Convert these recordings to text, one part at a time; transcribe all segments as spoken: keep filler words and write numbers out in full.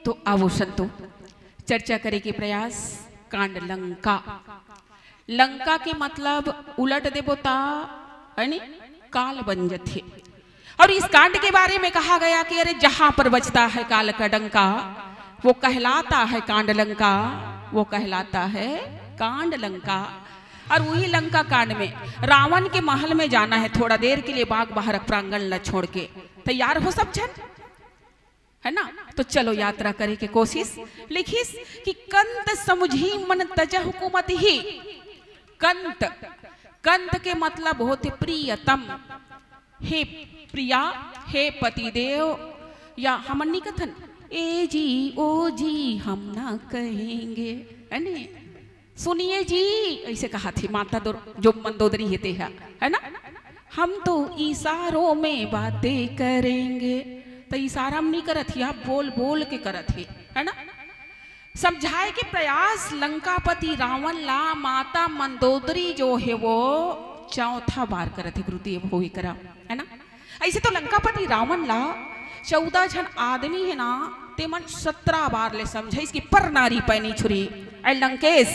तो आवो संतो, चर्चा करे के प्रयास कांड लंका। लंका के मतलब उलट देबो ता, है नी, काल बन जथे। और इस कांड के बारे में कहा गया कि अरे, जहां पर बजता है काल का डंका, वो कहलाता है कांड लंका, वो कहलाता है कांड लंका। और वही लंका कांड में रावण के महल में जाना है, थोड़ा देर के लिए बाग बाहर प्रांगण ला छोड़ के। तैयार हो सब जन, है ना? तो चलो यात्रा करे के कोशिश। लिखिस कि कंत समुझी मन तजहु कुमतिहि। कंत, कंत के मतलब होथे प्रियतम। हे प्रिया, हे पतिदेव, या हमन नी कथन, ए जी, ओ जी, हम ना कहेंगे, है नी? सुनिए जी, ऐसे कहा थी माता दो, जो मंदोदरी हे ते हा, है ना? हम तो इशारों में बातें करेंगे। तो इशारा में नहीं करत ही, आप बोल बोल के करत ही, है ना? समझाए के प्रयास लंकापति रावण ला माता मंदोदरी जो है वो चौथा बार करत है गुरुदेव हो ही करा, है ना? ऐसे तो लंकापति रावण ला चौदह झन आदमी है ना, ते मन सत्रह बार ले समझाइस कि पर नारी पैनी छुरी, अरे लंकेश,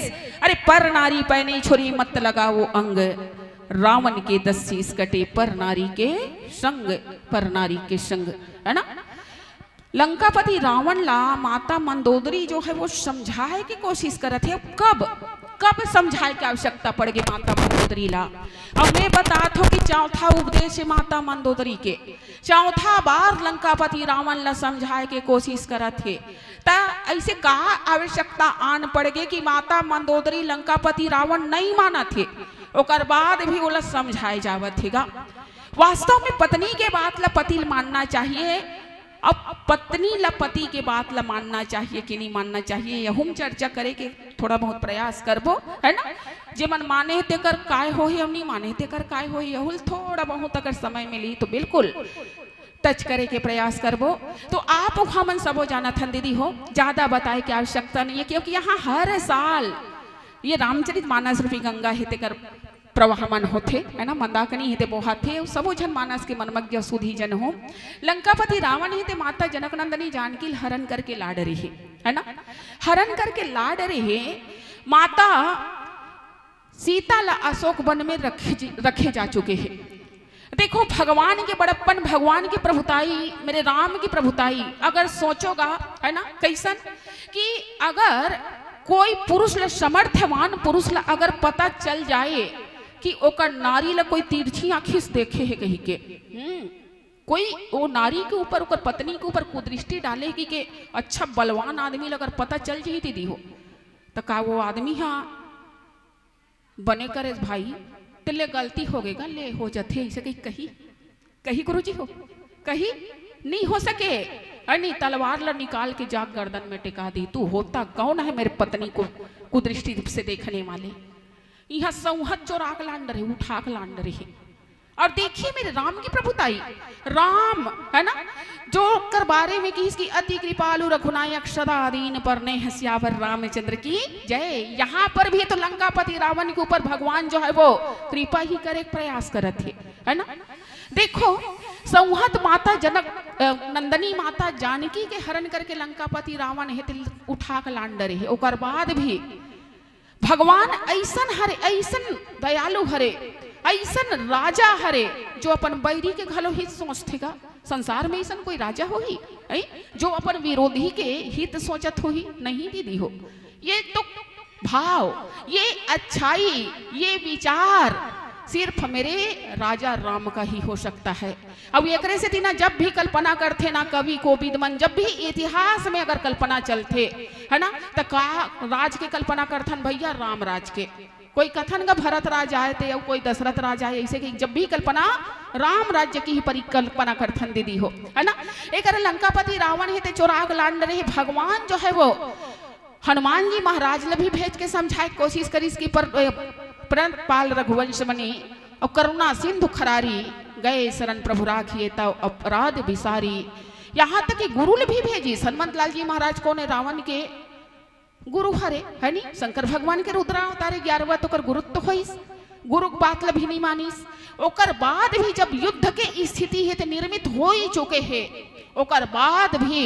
अरे पर नारी पैनी छुरी मत लगा वो अंग, रावण के दस शीश कटे पर नारी के संग, पर नारी के संग, है ना? लंकापति रावण ला माता मंदोदरी जो है वो समझाए के कोशिश करत है। कब, कब समझाए के आवश्यकता पड़ गई माता मंदोदरी ला? अब मैं बतात हो कि चौथा उपदेश है माता मंदोदरी के, चौथा बार लंकापति रावण ला समझाए के कोशिश करत हे। त ऐसे का आवश्यकता आन पड़ गई कि माता मंदोदरी लंकापति रावण नहीं मानत हे, ओकर बाद भी ओला समझाए जावत हेगा? वास्तव में पत्नी के बात ला पति ल मानना चाहिए। अब पत्नी ला पति के बात ला मानना चाहिए कि नहीं मानना चाहिए, यहू म चर्चा करे के थोड़ा बहुत प्रयास करबो, है ना? जे मन माने हे तेकर काय होही, हम नहीं माने हे तेकर काय होही, यहू ल थोड़ा बहुत अगर समय मिली तो बिल्कुल टच करे के प्रयास करबो। तो आप हमन सबो जानत हन दीदी हो, ज्यादा बताए के आवश्यकता नहीं है, क्योंकि यहाँ हर साल ये रामचरित मानस रूपी गंगा हे तेकर प्रवाहमान होथे, है ना? मंदाकिनी हे ते बोहाथे, अउ सबो झन मानस के मनमज्ञ सुधी जन हो। लंकापति रावण हे ते माता जनक नंदनी जानकी ल हरण करके ला डरे हे, है ना? हरण करके ला डरे हे। माता सीता ला अशोक वन में रखे जी-, रखे जा चुके हे। देखो, भगवान के बड़प्पन, भगवान की प्रभुताई, मेरे राम की प्रभुताई, अगर सोचोगा, है ना, कैसन कि अगर कोई पुरुष ला, समर्थवान पुरुष ला अगर पता चल जाए कि ओकर नारी ला कोई तिरछी आँखी से देखे हे कही के, हम्म, कोई वो नारी के ऊपर, ओकर पत्नी के ऊपर कुदृष्टि डाले कि के अच्छा बलवान आदमी ला अगर पता चल जाही दीदी हो, त का वो आदमी हा बने करे भाई, तेले गलती हो गे गा, ले हो जथे, ऐसे कही, कही, कही गुरुजी हो, कही, नहीं हो सके। अरे नहीं, तलवार ला निकाल के जाके गर्दन में टिका दी, तू होता कौन है मेरे पत्नी को कुदृष्टि से देखने वाले? यहाँ सौहत चोराक लान रहे, उठाक लान रहे। और देखिए मेरे राम की प्रभुताई, राम, है ना, जो कर बारे में कहिस कि अति कृपालु रघुनायक सदा दीन परनेह सियावर रामचंद्र की जय। यहाँ पर भी तो लंकापति रावण के ऊपर भगवान जो है वो कृपा ही करे के प्रयास करत हे, है ना। देखो, सौहत माता जनक, अ, नंदनी माता जानकी के हरण करके लंकापति रावण हे ते उठा के लान डरे हे, ओकर बाद भी भगवान अइसन हरे, अइसन दयालु हरे, अइसन राजा हरे, जो अपन बैरी के घलो हित सोचथे गा। संसार में अइसन कोई राजा होही, हैं? जो अपन विरोधी के हित सोचत होही? नहीं दीदी हो, ये तो भाव, ये अच्छाई, ये विचार सिर्फ मेरे राजा राम का ही हो सकता है। अब एकरे सेती ना, जब भी कल्पना करथे ना कवि कोविद मन, जब भी इतिहास में अगर कल्पना चलथे, है ना, त का राज के कल्पना करथन भैया? राम राज के। कोई कथन गा भरत राज आए ते, अउ कोई दशरथ राज आए, ऐसे कि जब भी कल्पना राम राज्य की ही परिकल्पना करथन दीदी हो, है ना। एकर लंकापति रावण हे ते चोराक लान रहे, भगवान जो है वो हनुमान जी महाराज ल भी भेज के समझाए के कोशिश करिस कि पर, ए, परंत पाल रघुवंश मनी और करुणा सिंधु खरारी, गए शरण प्रभु राखिए तव अपराध बिसारी। यहाँ तक कि गुरु ल भी भेजिस। हनुमंत लाल जी महाराज कोन हे? रावण के गुरु हरे, है नी? शंकर भगवान के रुद्रावतार हे, ग्यारहवाँ, तो ओकर गुरुत्व होइस, गुरु के बात ल भी नहीं मानिस। ओकर बाद भी जब युद्ध के स्थिति हे ते निर्मित हो ही चुके हे, ओकर बाद भी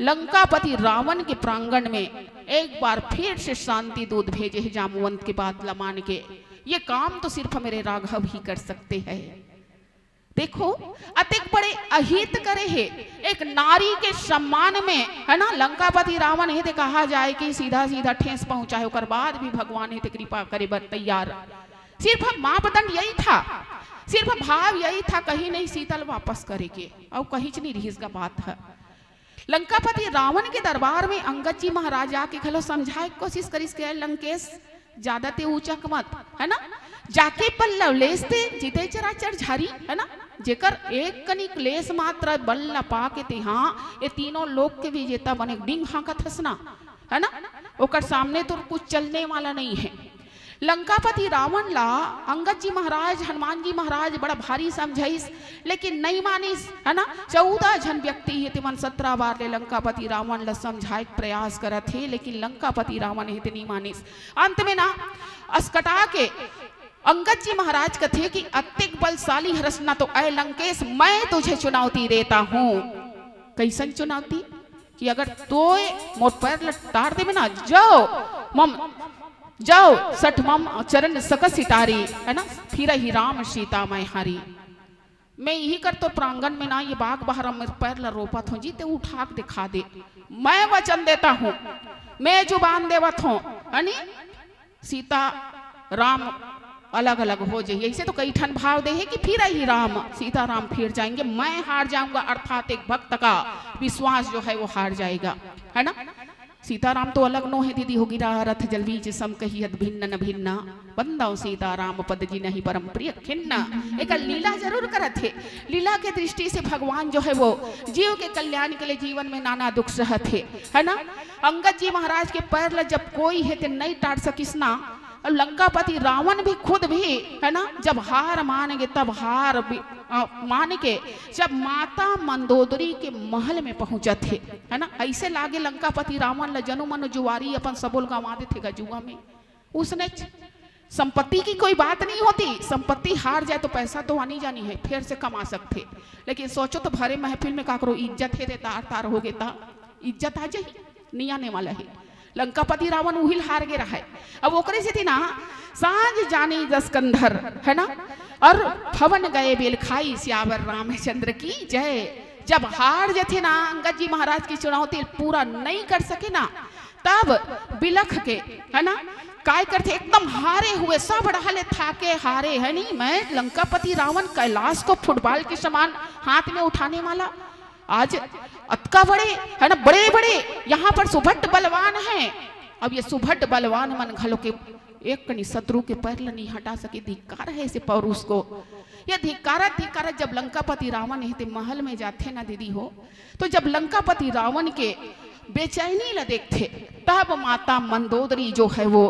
लंकापति रावण के प्रांगण में एक बार फिर से शांति दूत भेजे हे जामवंत के बात ल मान के। ये काम तो सिर्फ मेरे राघव ही कर सकते हैं। देखो, अतेक बड़े अहित करे हे, एक नारी के सम्मान में, है ना, लंकापति रावण हे ते कहा जाए कि सीधा सीधा ठेस पहुंचाए, ओकर बाद भी भगवान हे ते कृपा करे बर तैयार। सिर्फ मापदंड यही था, सिर्फ भाव यही था, कहीं नहीं सीता ल वापस करे के, अउ कहीं च नहीं रिहिस गा बात ह। लंकापति रावण के दरबार में अंगद जी महाराज आके घलो समझाए के कोशिश करिस के, लंकेश, ज्यादा ते ऊंचक मत, है ना? जाके पल्लव लेस ते जिते चराचर झारी, है ना? जेकर एक कनिक लेस मात्र बल ल पाके तेहा ये तीनों लोक के विजेता बने डिंग हाँकत हस ना, है ना? ओकर सामने तो कुछ चलने वाला नहीं है। लंकापति रावण ला अंगद जी महाराज, हनुमान जी महाराज बड़ा भारी समझाइस, लेकिन नहीं मानिस, है ना? चौदह झन व्यक्ति हे, तेमन सत्रह बार ले लंकापति रावण ला समझाए के प्रयास करत हे, लेकिन लंकापति रावण हे ते नहीं मानिस। अंत में ना असकटा के अंगद जी महाराज कथे कि अतेक बलशाली हरस ना तो, ऐ लंकेश, मैं तुझे चुनौती देता हूँ। कैसन चुनौती? कि अगर तोय मोर पैर ल टार देबे ना, जाओ मम, जाओ सठ मम चरण सकस सिटारी, है ना, फिर ही राम सीता मैं हारी। मैं यही कर तो प्रांगण में ना ये बाग बहरा मेरे पैर ल रोपत हूँ जी, ते उठा के दिखा दे। मैं वचन देता हूँ, मैं जुबान देवत हूँ, है नी? सीता राम अलग अलग हो जाइए। ऐसे तो कई ठन भाव दे हे कि फिर ही राम, सीता राम फिर जाएंगे, मैं हार जाऊंगा, अर्थात एक भक्त का विश्वास जो है वो हार जाएगा, है ना? सीता राम तो अलग नो हे दीदी, हो गिरा रथ जल बीच सम कही हत भिन्न न भिन्ना, बंदौ सीता राम पद जिनहि परम प्रिय खिन्ना। एक लीला जरूर करत हे, लीला के दृष्टि से भगवान जो है वो जीव के कल्याण के लिए जीवन में नाना दुख सहत हे, है ना? अंगद जी महाराज के पैर ल जब कोई हे ते नहीं टार सकिस ना, और लंकापति रावण भी खुद भी, है ना, जब हार मान गे तब हार भी, अ, मान के जब माता मंदोदरी के महल में पहुंचत हे, है ना, ऐसे लागे लंकापति रावण ल जनु मनु जुआरी अपन सबोल गंवा देथे गा जुआ में। उसने च-, संपत्ति की कोई बात नहीं होती, संपत्ति हार जाए तो पैसा तो आनी जानी है, फिर से कमा सकथे, लेकिन सोचो तो भरे महफिल में काकरो इज्जत हे ते तार तार हो गे ता इज्जत आ जाही, नहीं आने वाला है। लंकापति रावण उहिल हार गे रहा है। अब ओकरे सेती ना सांझ जानी दस कंधर, है ना, और भवन गए बेल खाई सियावर रामचंद्र की जय। जब हार जथे ना, अंगद जी महाराज की चुनौती पूरा नहीं कर सके ना, तब बिलख के, है ना, काय करथे, एकदम हारे हुए, सब डहा ले थाके हारे, है नी, मैं लंकापति रावण कैलाश को फुटबॉल के समान हाथ में उठाने वाला, आज अतका बड़े, है ना, बड़े बड़े यहाँ पर सुभट बलवान हैं। अब ये सुभट बलवान मन घलो के एक कनी शत्रु के पैर ल नहीं हटा सके, धिक्कार है ऐसे पौरुष को। ये धिक्कारा धिक्कारा जब लंकापति रावण हे ते महल में जाथे ना दीदी हो, तो जब लंकापति रावण के बेचैनी ल देखथे, तब माता मंदोदरी जो है वो,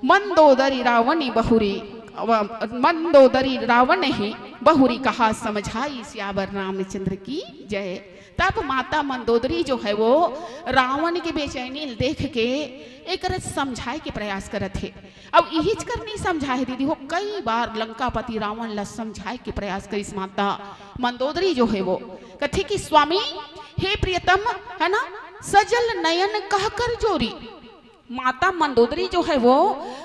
मंदोदरी रावणी बहुरी, अव-, मंदोदरी रावणहि बहुरी कहा समझाई सियावर रामचंद्र की जय। तब माता मंदोदरी जो है वो रावण के बेचैनी ल देख के एकर समझाए के प्रयास करत हे। अब इहिच कर नहीं समझाए दीदी हो, कई बार लंकापति रावण ला समझाए के प्रयास करिस माता मंदोदरी जो है वो। कथे कि स्वामी, हे प्रियतम, है ना, सजल नयन कह कर जोरी। माता मंदोदरी जो है वो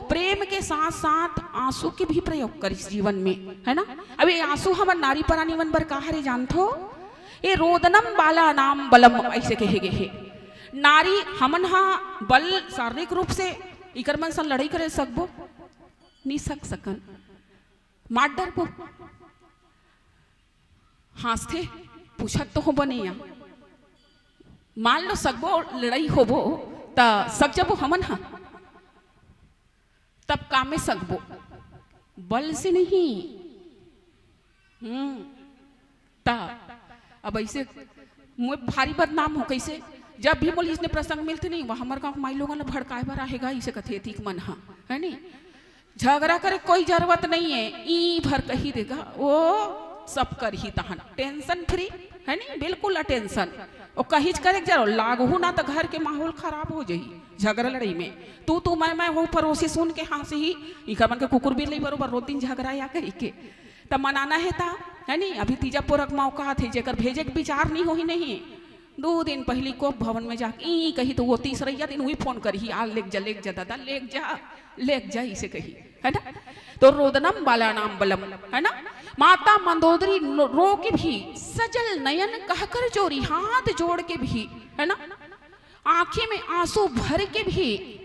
प्रेम के साथ साथ आंसू के भी प्रयोग करिस जीवन में, है ना। अब ये आंसू हमर नारी परानी मन बर का हरे जानथो? ये रोदनम बालानाम बलम ऐसे कहे गे हे। नारी हमन हा बल शारीरिक रूप से इकर मन सन लड़ाई करे सकबो? नी सक सकन। मार डरबो। हाँसथे, पूछत तो हो बने या। मान लो सकबो लड़ाई होबो, त सक जबो हमन हा। तब कामे सकबो? बल से नहीं। हम्म। त अब ऐसे मैं भारी बदनाम हो कैसे? जब भी मोला इसने प्रसंग मिलथे नहीं, वह हमर गाँव के माई लोगन ला भड़काए बर आएगा, इसे कथे एतिक मन हा, है नी? झगड़ा करे कोई जरूरत नहीं है, ई भर कही देगा, वो सब करही तहन। Tension free, है नी? बिल्कुल अटेंशन। वो कहीच करे के जरूर लागहू ना तो घर के माहौल खराब हो जाही झगड़ा लड़ाई में। तू, तू, मैं, मैं हो, पड़ोसी सुन के हाँसही, इकर मन के कुकुर बिल्ली बरोबर रोज दिन झगड़ा या कही के। त मनाना हे ता, है नी? अभी तीजा पोरक मौका थे, जेकर भेजे के विचार नहीं होही नहीं, दो दिन पहिली कोप भवन में जाके ई कही, तो वो तीसरैया दिन वही फोन करही, "आ, लेग जा, लेग जा दादा, लेग जा, लेग जा," इसे कही, है ना? तो रोदनम बालानाम बलम, है ना? माता मंदोदरी नो-, रो के भी, सजल नयन कहकर जोरी, हाथ जोड़ के भी, है ना, आंखें में आंसू भर के भी,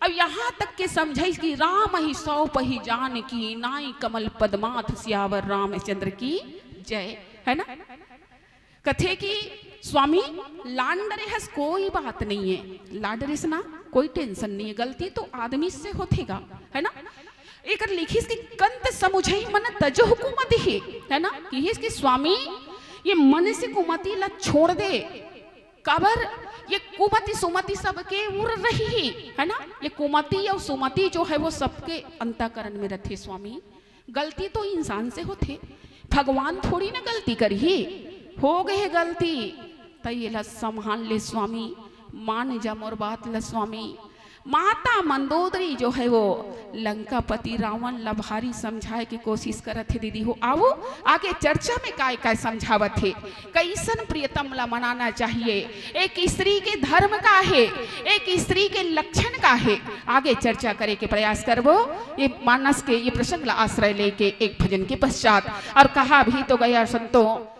अब यहाँ तक के समझाइस कि "राम ही सौंपही जानकी, नाई कमल पदमाथ, सियावर रामचंद्र की जय", है ना? कथे कि "स्वामी, लान डरे हस, कोई बात नहीं है, लान डरे हस ना, कोई टेंशन नहीं है, गलती तो आदमी से होथेगा, है ना?" एकर लिखिस कि "कंत समुझई मन तजहु कुमति ही", है ना? किहिस कि "स्वामी, ये मन से कुमति ला छोड़ दे, काबर ये कुमति सुमति सबके उर रही ही, है ना? ये कुमति और सुमति जो है वो सबके अंतःकरण में रथे स्वामी। गलती तो इंसान से होथे, भगवान थोड़ी ना गलती करही, हो गए गलती, त येला संभाल ले स्वामी, मान जा मोर बात ला स्वामी।" माता मंदोदरी जो है वो लंकापति रावण ला भारी समझाए के कोशिश करत हे। दीदी हो, आओ आगे चर्चा में काय काय समझावत हे, कैसन प्रियतम ला मनाना चाहिए, एक स्त्री के धर्म का है, एक स्त्री के लक्षण का है, आगे चर्चा करे के प्रयास करबो। ये मानस के ये प्रसंग ला आश्रय लेके एक भजन के पश्चात, और कहा भी तो गया संतों,